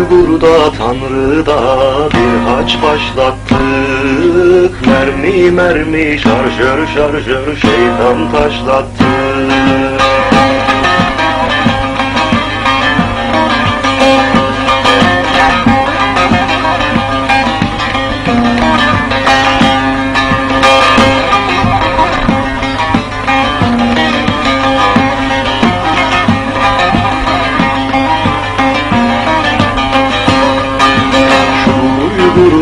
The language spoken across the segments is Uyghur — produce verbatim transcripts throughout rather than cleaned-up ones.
ئۇيغۇردا، تانرىدا بىر ئاچ باشلاتتۇق. مەرمى، مەرمى، شارژور، شارژور، شەيتان تاشلاتتى. شۇ ئۇيغۇر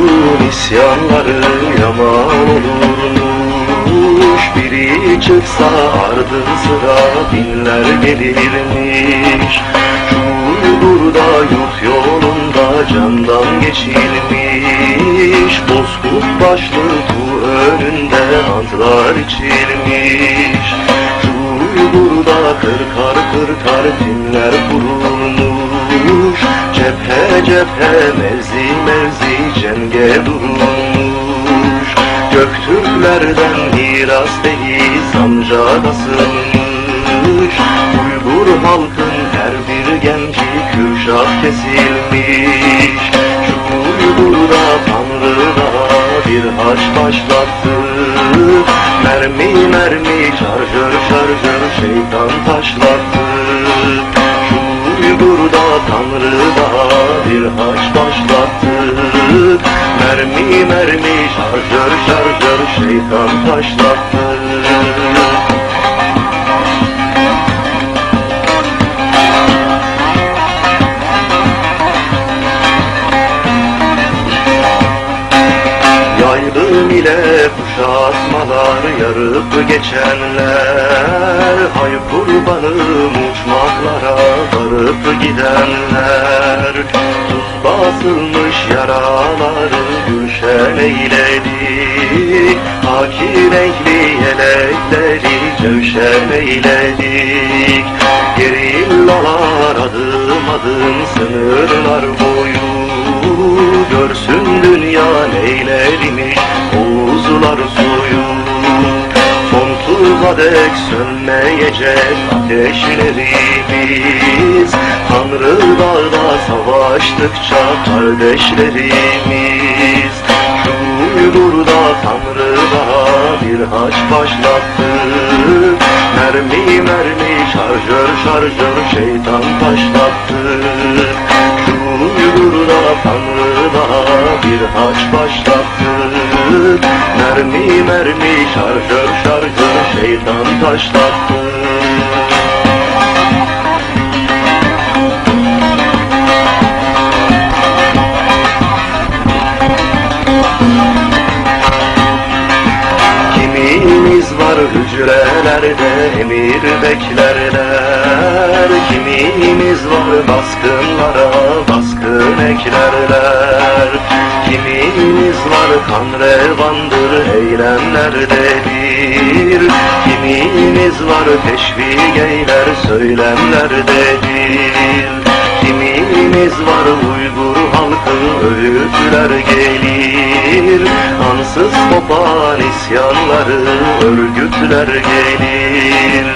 ئىسيانلىرى يامان ئولتۇرمىش، بىرى چىقسا ئاردىن سىرا دىنلەر گېلىرمىش. شۇ ئۇيغۇردا يۇرت يولىدا جاندىن كەچمىش، بوسقۇپ باشلى تۇ ئۆرنىدە ئانتلار ئېچىلمىش. شۇ ئۇيغۇردا قىرقار قىرقار دىنلەر قۇرۇلمىش، جەبھە جەبھە، مەۋزى مەۋزى جەڭگە تۇرۇلمىش. كۆك تۈركلەردىن مىراس دېگەن سانجاق ئاسىلمىش، ئۇيغۇر خەلقنىڭ ھەر بىر گەنجى كۈرشاپ كېسىلمىش. شۇ ئۇيغۇردا، تانرىدا بىر ئاچ باشلاتتى. مەرمى، مەرمى، شارژور، شارژور، شەيتان تاشلاتتى. شۇ ئۇيغۇردا، تانرىدا بىر ئاچ باشلاتتى. مەرمى، مەرمى، شارژور، شارژور، شەيتان تاشلاتتى. يايلىم ئىلە قۇش ئاسمانلار يارىپ كېچەنلەر، ئاي قۇربانىم ئۇچماقلارا بېرىپ كېتەنلەر. تۇز باسىلمىش يارالار گۈلشەن ئەيلىدى، خاكىي رەڭلىك يەلەكلىرى جەۋشەن ئەيلىدى. گېرىللالار ئاددىم-ئاددىم سىنىرلار بويى، كۆرسۇن دۇنيا نەيلەرنى ئوغۇزلار سويۇپ. سۇنتۇلغۇدەك سۆنمەيدىغان ئاتەشلىرىمىز، تانرىداغدا ساۋاشتۇق چاغ قارداشلىرىمىز. شۇ ئۇيغۇردا، تانرىدا بىر ئاچ باشلاتتى. مەرمى، مەرمى، شارژور، شارژور، شەيتان تاشلاتتى. شۇ ئۇيغۇردا، تانرىدا بىر ئاچ باشلاتتى. مەرمى، مەرمى، شارژور، شارژور، شەيتان تاشلاتتى. كىمىمىز بار ھۈجرىلەردە ئەمىر بەكلەرلەر، كىمىمىز بار باسقۇنلاردا باسقۇن ئەكلەرلەر، كىمىمىز بار خانرەۋاندۇر ئەيلەملەردە بىر، كىمىمىز بار تەشۋىق ئەيلەر سۆيلەملەردە بىر، كىمىمىز بار ئۇيغۇر خەلقى ئۆگۈتلەر گېلىر، ئانسىز قوپان ئىسيانلار ئۆرگۈتلەر گېلىر،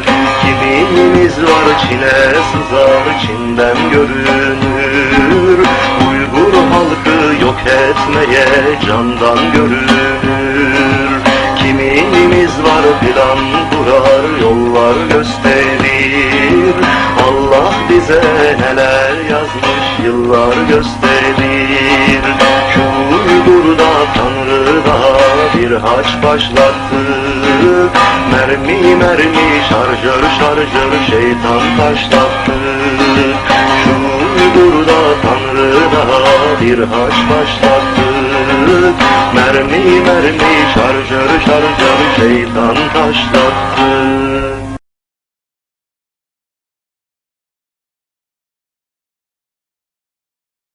كىمىمىز بار چىنە سىزار چىندىن كۆرۈنۈر، ئۇيغۇر خەلقى يوق ئەتمەيدىغان جاندىن كۆرۈنۈر، كىمىمىز بار پىلان قۇرار يوللار كۆرسىتەر، ئاللا بىزگە نەلەر يازمىش يىللار كۆرسىتەر، شۇ ئۇيغۇردا، تانرىدا بىر ئاچ باشلاتتى. مەرمى، مەرمى، شارژور، شارژور، شەيتان تاشلاتتى. شۇ ئۇيغۇردا، تانرىدا بىر ئاچ باشلاتتى. مەرمى، مەرمى، شارژور، شارژور، شەيتان تاشلاتتى.